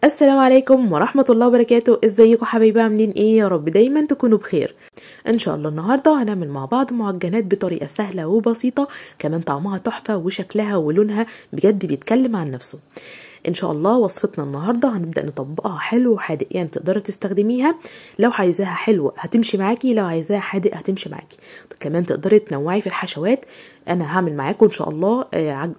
السلام عليكم ورحمة الله وبركاته. ازيكم حبايبي، عاملين ايه؟ يا رب دايما تكونوا بخير. ان شاء الله النهاردة هنعمل مع بعض معجنات بطريقة سهلة وبسيطة، كمان طعمها تحفة وشكلها ولونها بجد بيتكلم عن نفسه. ان شاء الله وصفتنا النهارده هنبدا نطبقها حلو وحادق، يعني تقدري تستخدميها لو عايزاها حلوة هتمشي معاكي، لو عايزاها حادق هتمشي معاكي. كمان تقدري تنوعي في الحشوات. انا هعمل معاكم ان شاء الله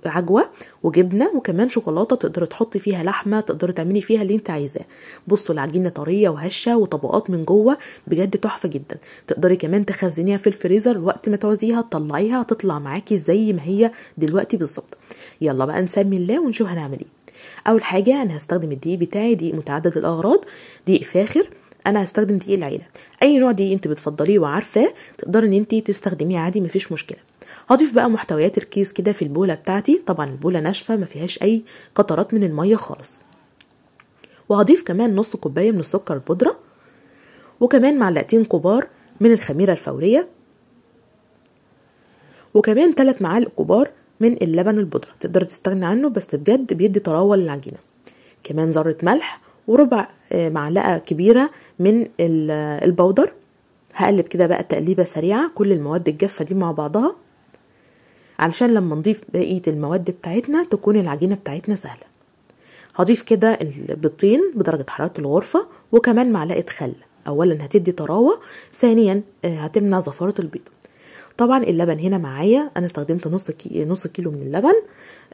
عجوه وجبنه وكمان شوكولاتة، تقدري تحطي فيها لحمه، تقدري تعملي فيها اللي انت عايزاه. بصوا العجينة طرية وهشه وطبقات من جوه بجد تحفة جدا. تقدري كمان تخزنيها في الفريزر وقت ما تعوزيها تطلعيها تطلع معاكي زي ما هي دلوقتي بالظبط. يلا بقى نسمي الله ونشوف هنعمل ايه. اول حاجة انا هستخدم الدقيق بتاعي، دقيق متعدد الاغراض، دقيق فاخر. انا هستخدم دقيق العيلة، اي نوع دقيق انت بتفضليه وعارفاه تقدري ان انت تستخدميه عادي مفيش مشكلة. هضيف بقى محتويات الكيس كده في البوله بتاعتي، طبعا البوله ناشفة ما فيهاش اي قطرات من المية خالص. وهضيف كمان نص كوباية من السكر البودره، وكمان معلقتين كبار من الخميره الفورية، وكمان 3 معالق كبار من اللبن البودرة، تقدر تستغني عنه بس بجد بيدي طراوة للعجينة. كمان ذرة ملح وربع معلقة كبيرة من البودر. هقلب كده بقى تقليبة سريعة كل المواد الجافة دي مع بعضها، علشان لما نضيف بقية المواد بتاعتنا تكون العجينة بتاعتنا سهلة. هضيف كده البيضتين بدرجة حرارة الغرفة، وكمان معلقة خل. اولا هتدي طراوة، ثانيا هتمنع زفارة البيض. طبعا اللبن هنا معايا انا استخدمت نص كيلو من اللبن،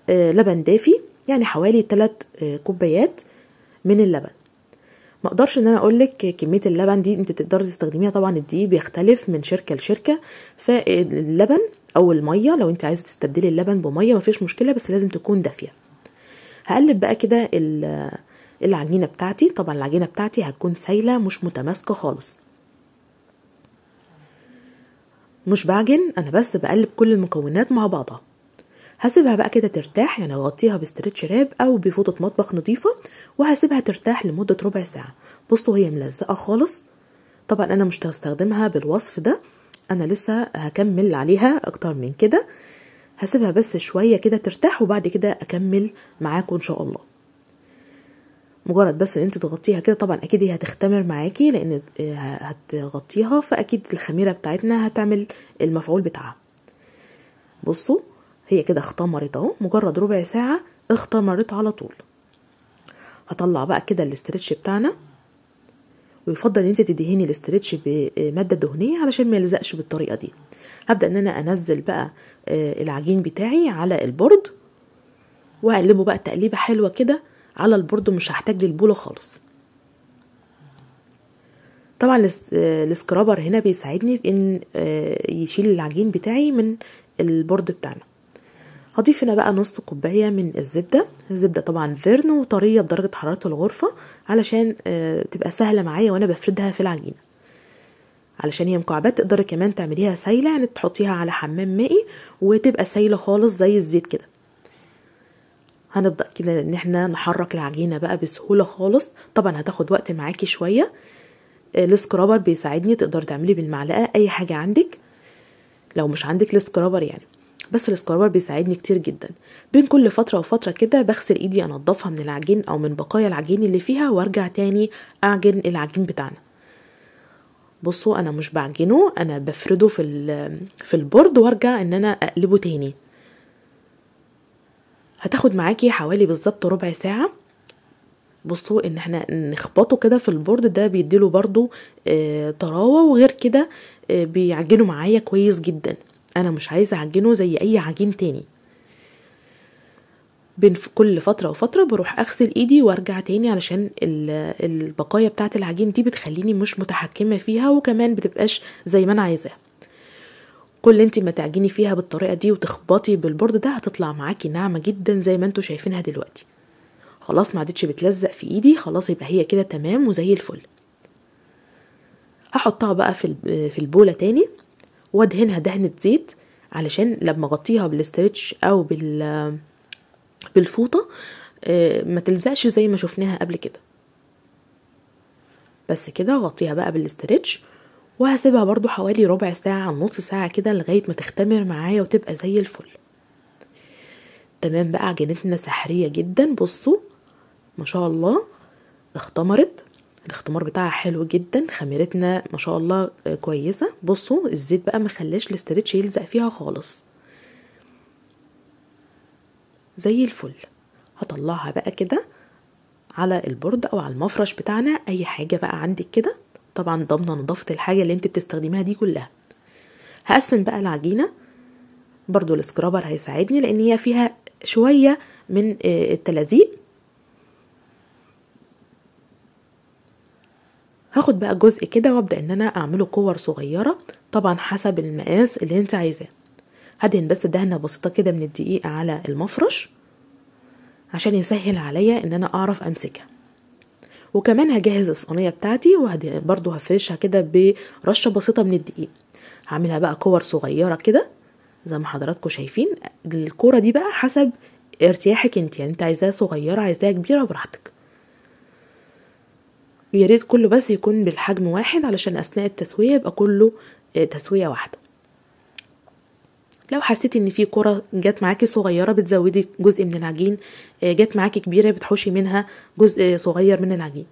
لبن دافي، يعني حوالي 3 كوبايات من اللبن. ما اقدرش ان انا اقولك كمية اللبن دي انت تقدري تستخدميها، طبعا الدقيق بيختلف من شركة لشركة، فاللبن او المية لو انت عايزه تستبدلي اللبن بميه مفيش مشكلة، بس لازم تكون دافيه. هقلب بقى كده العجينة بتاعتي. طبعا العجينة بتاعتي هتكون سايله مش متماسكة خالص، مش بعجن انا، بس بقلب كل المكونات مع بعضها. هسيبها بقى كده ترتاح، يعني اغطيها ب stretch wrap او بفوطه مطبخ نظيفة، وهسيبها ترتاح لمدة ربع ساعة. بصوا هي ملزقه خالص، طبعا انا مش هستخدمها بالوصف ده، انا لسه هكمل عليها اكتر من كده. هسيبها بس شوية كده ترتاح وبعد كده اكمل معاكم ان شاء الله. مجرد بس ان انت تغطيها كده، طبعا اكيد هي هتختمر معاكي لان هتغطيها، فاكيد الخميره بتاعتنا هتعمل المفعول بتاعها. بصوا هي كده اختمرت اهو، مجرد ربع ساعة اختمرت على طول. هطلع بقى كده ال stretch بتاعنا، ويفضل ان انت تدهني ال stretch بمادة دهنية علشان ما يلزقش بالطريقة دي. هبدا ان انا انزل بقى العجين بتاعي على ال board، واقلبه بقى تقليبه حلوة كده على ال board، مش هحتاج للبوله خالص. طبعا ال scraper هنا بيساعدني في ان يشيل العجين بتاعي من ال board بتاعنا. هضيف هنا بقى نص كوباية من الزبدة، الزبدة طبعا فيرن وطريه بدرجة حرارة الغرفة، علشان تبقى سهلة معايا وانا بفردها في العجينة. علشان هي مكعبات تقدري كمان تعمليها سايله، يعني تحطيها على حمام مائي وتبقى سايله خالص زي الزيت كده. هنبدأ كده ان احنا نحرك العجينة بقى بسهولة خالص، طبعا هتاخد وقت معاكي شوية. ال scraper بيساعدني، تقدر تعملي بالمعلقة اي حاجة عندك لو مش عندك ال scraper يعني، بس ال scraper بيساعدني كتير جدا. بين كل فترة وفترة كده بغسل ايدي انضفها من العجين او من بقايا العجين اللي فيها، وارجع تاني اعجن العجين بتاعنا. بصوا انا مش بعجنه، انا بفرده في ال board وارجع ان انا اقلبه تاني. هتاخد معاكي حوالي بالظبط ربع ساعة. بصوا ان احنا نخبطه كده في ال board ده بيديله برضو طراوة، وغير كده بيعجنه معايا كويس جدا. انا مش عايزة اعجنه زي اي عجين تاني. بين كل فترة وفترة بروح اغسل ايدي وارجع تاني، علشان البقايا بتاعت العجين دي بتخليني مش متحكمة فيها، وكمان بتبقاش زي ما انا عايزاها. كل انت ما تعجني فيها بالطريقة دي وتخبطي بال board ده هتطلع معاكي ناعمة جدا زي ما انتوا شايفينها دلوقتي. خلاص ما عادتش بتلزق في ايدي، خلاص يبقى هي كده تمام وزي الفل. هحطها بقى في البوله تاني، وادهنها دهنه زيت علشان لما اغطيها بال stretch او بالفوطه ما تلزقش زي ما شفناها قبل كده. بس كده غطيها بقى بال stretch، وهسيبها برضو حوالي ربع ساعة نص ساعة كده لغاية ما تختمر معايا وتبقى زي الفل. تمام بقى عجينتنا سحرية جدا. بصوا ما شاء الله اختمرت، الاختمار بتاعها حلو جدا، خميرتنا ما شاء الله كويسة. بصوا الزيت بقى ما خلاش ال stretch يلزق فيها خالص، زي الفل. هطلعها بقى كده على ال board او على المفرش بتاعنا، اي حاجة بقى عندك كده، طبعا ضامنه نظافة الحاجة اللي انت بتستخدميها دي كلها. هقسم بقى العجينة، برضو ال scraper هيساعدني لان هي فيها شوية من التلازيق. هاخد بقى جزء كده وابدا ان انا اعمله كور صغيرة، طبعا حسب المقاس اللي انت عايزاه. هدهن بس دهنه بسيطة كده من الدقيق على المفرش عشان يسهل عليا ان انا اعرف امسكها. وكمان هجهز الصينية بتاعتي، وبرده هفرشها كده برشه بسيطة من الدقيق. هعملها بقى كور صغيرة كده زي ما حضراتكم شايفين. الكورة دي بقى حسب ارتياحك انت، يعني انت عايزاها صغيرة عايزاها كبيرة براحتك. ويا ريت كله بس يكون بالحجم واحد علشان اثناء التسوية يبقى كله تسويه واحدة. لو حسيتي ان في كرة جت معاكي صغيرة بتزودي جزء من العجين، جت معاكي كبيرة بتحوشي منها جزء صغير من العجين.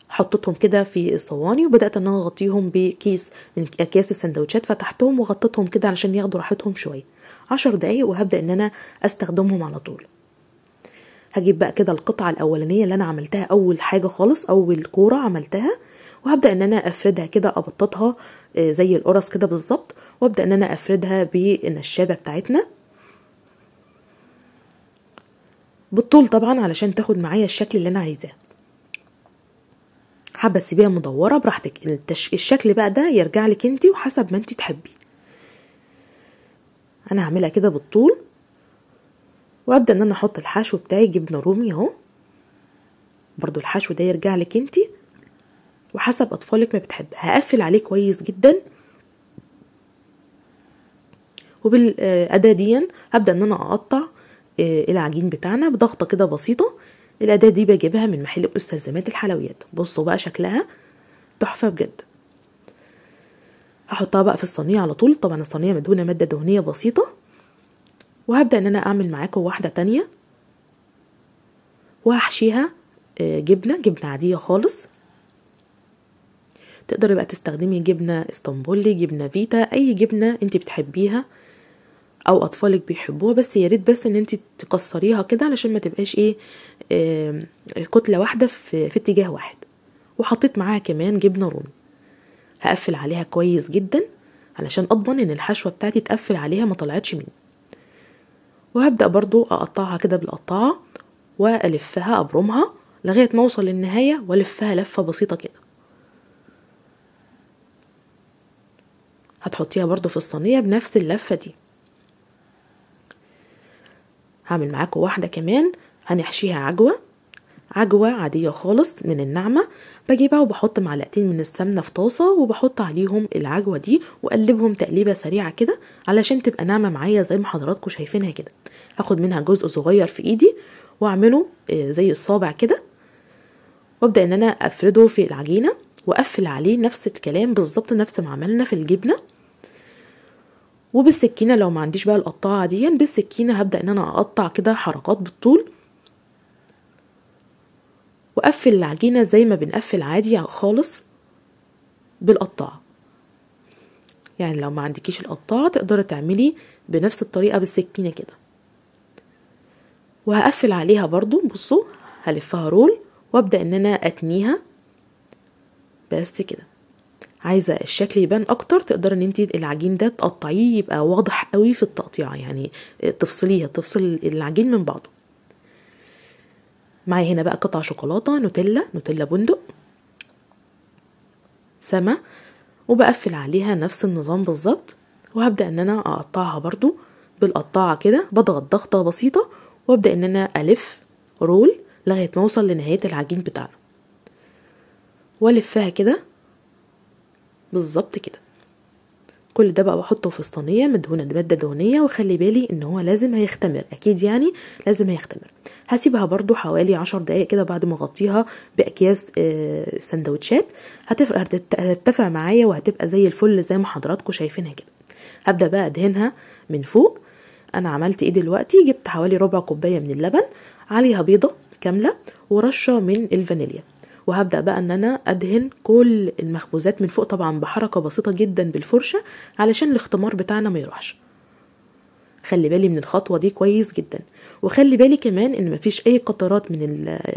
حطيتهم كده في الصواني وبدات ان انا اغطيهم بكيس من اكياس السندوتشات، فتحتهم وغطيتهم كده علشان ياخدوا راحتهم شوية 10 دقايق، وهبدا ان انا استخدمهم على طول. هجيب بقى كده القطعة الاولانية اللي انا عملتها اول حاجة خالص، اول كورة عملتها، وهبدا ان انا افردها كده، ابططها زي القرص كده بالظبط، وابدا ان انا افردها بالنشابه بتاعتنا بالطول طبعا علشان تاخد معايا الشكل اللي انا عايزاه. حابة تسيبيها مدورة براحتك، الشكل بقى ده يرجع لك انت وحسب ما انت تحبي. انا هعملها كده بالطول، وابدا ان انا احط الحشو بتاعي جبنه رومي اهو، برضو الحشو ده يرجع لك انت وحسب اطفالك ما بتحب. هقفل عليه كويس جدا، وبالاداه دي هبدا ان انا اقطع العجين بتاعنا بضغطه كده بسيطة. الاداة دي بجيبها من محل مستلزمات الحلويات. بصوا بقى شكلها تحفة بجد. هحطها بقى في الصينية على طول، طبعا الصينية مدهونه مادة دهنية بسيطة. وهبدا ان انا اعمل معاكم واحدة تانية، وهحشيها جبنه عادية خالص. تقدري بقى تستخدمي جبنه اسطنبولي، جبنه فيتا، اي جبنه انت بتحبيها او اطفالك بيحبوها، بس يا ريت بس ان انت تكسريها كده علشان ما تبقاش ايه كتلة واحدة في اتجاه واحد. وحطيت معاها كمان جبنه رومي. هقفل عليها كويس جدا علشان اضمن ان الحشوه بتاعتي تقفل عليها ما طلعتش مني. وهبدا برضو اقطعها كده بالقطاعه والفها ابرمها لغاية ما اوصل للنهاية، والفها لفه بسيطة كده. هتحطيها برضو في الصينية بنفس اللفة دي. هعمل معاكم واحدة كمان هنحشيها عجوه عادية خالص من النعمة. بجيبها وبحط معلقتين من السمنة في طاسه، وبحط عليهم العجوه دي واقلبهم تقليبه سريعة كده علشان تبقى ناعمة معايا زي ما حضراتكم شايفينها كده. هاخد منها جزء صغير في ايدي واعمله زي الصابع كده، وابدا ان انا افرده في العجينة واقفل عليه نفس الكلام بالظبط، نفس ما عملنا في الجبنة. وبالسكينه لو ما عنديش بقى القطاعه دي، بالسكينة هبدا ان انا اقطع كده حركات بالطول، واقفل العجينة زي ما بنقفل عادي خالص بالقطاعه. يعني لو ما عندكيش القطاعه تقدري تعملي بنفس الطريقة بالسكينة كده. وهقفل عليها برضو، بصوا هلفها رول وابدا ان انا اتنيها بس كده. عايزه الشكل يبان اكتر تقدر ان انت العجين ده تقطعيه يبقى واضح قوي في التقطيع، يعني تفصليها، تفصل العجين من بعضه. معايا هنا بقى قطع شوكولاتة نوتيلا بندق سما، وبقفل عليها نفس النظام بالظبط. وهبدا ان انا اقطعها برضو بالقطاعه كده، بضغط ضغطه بسيطة وابدا ان انا الف رول لغاية ما اوصل لنهاية العجين بتاعنا، والفها كده بالظبط كده. كل ده بقى بحطه في الصينية مدهونه بمادة دهنية، وخلي بالي ان هو لازم هيختمر اكيد، يعني لازم هيختمر. هسيبها برضو حوالي 10 دقايق كده بعد ما اغطيها باكياس السندوتشات، هترتفع معايا وهتبقى زي الفل زي ما حضراتكم شايفينها كده. هبدا بقى ادهنها من فوق. انا عملت ايه دلوقتي؟ جبت حوالي ربع كوباية من اللبن، عليها بيضة كاملة ورشه من الفانيليا، وهبدأ بقى ان انا ادهن كل المخبوزات من فوق، طبعا بحركة بسيطة جدا بالفرشة علشان الاختمار بتاعنا ما يروحش. خلي بالي من الخطوة دي كويس جدا، وخلي بالي كمان ان مفيش اي قطرات من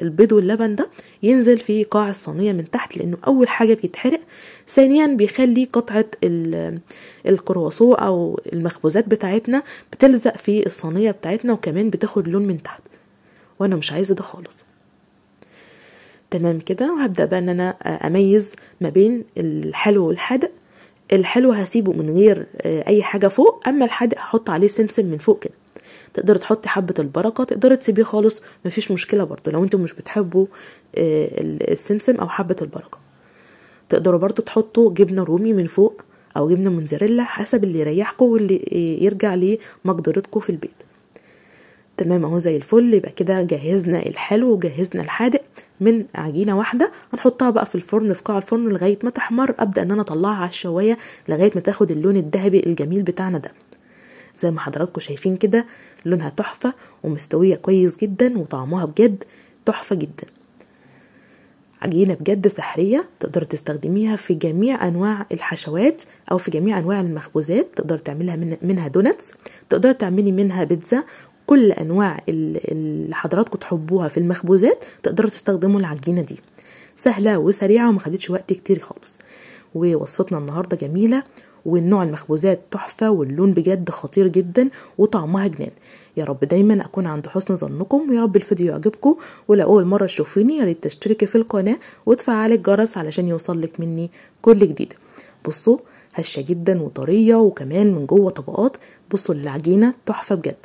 البيض واللبن ده ينزل في قاع الصينية من تحت، لانه اول حاجة بيتحرق، ثانيا بيخلي قطعة الكرواسون او المخبوزات بتاعتنا بتلزق في الصينية بتاعتنا، وكمان بتاخد لون من تحت، وانا مش عايزة ده خالص. تمام كده. وهبدأ بقى ان انا اميز ما بين الحلو والحادق. الحلو هسيبه من غير اي حاجة فوق، اما الحادق هحط عليه سمسم من فوق كده. تقدر تحطي حبه البركة، تقدر تسيبيه خالص مفيش مشكلة برضو لو انتم مش بتحبوا السمسم او حبه البركة. تقدروا برضو تحطوا جبنه رومي من فوق او جبنه موتزاريلا حسب اللي يريحكم واللي يرجع لمقدرتكم في البيت. تمام اهو زي الفل. يبقى كده جهزنا الحلو وجهزنا الحادق من عجينه واحدة. هنحطها بقى في الفرن، في قاع الفرن لغاية ما تحمر. ابدا ان انا اطلعها على الشوايه لغاية ما تاخد اللون الذهبي الجميل بتاعنا ده. زي ما حضراتكم شايفين كده لونها تحفة ومستويه كويس جدا، وطعمها بجد تحفة جدا. عجينه بجد سحريه، تقدر تستخدميها في جميع انواع الحشوات او في جميع انواع المخبوزات. تقدر تعملها منها donuts، تقدر تعملي منها بيتزا، كل انواع اللي حضراتكم تحبوها في المخبوزات تقدروا تستخدموا العجينة دي. سهلة وسريعة وما خدتش وقت كتير خالص. ووصفتنا النهارده جميلة، والنوع المخبوزات تحفة، واللون بجد خطير جدا، وطعمها جنان. يا رب دايما اكون عند حسن ظنكم، ويا رب الفيديو يعجبكم. ولو اول مرة تشوفيني يا ريت تشتركي في القناة وتفعلي الجرس علشان يوصلك مني كل جديد. بصوا هشه جدا وطريه، وكمان من جوه طبقات. بصوا العجينة تحفة بجد.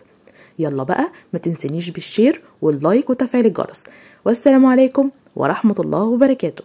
يلا بقى ما تنسنيش بال share وال like وتفعيل الجرس. والسلام عليكم ورحمة الله وبركاته.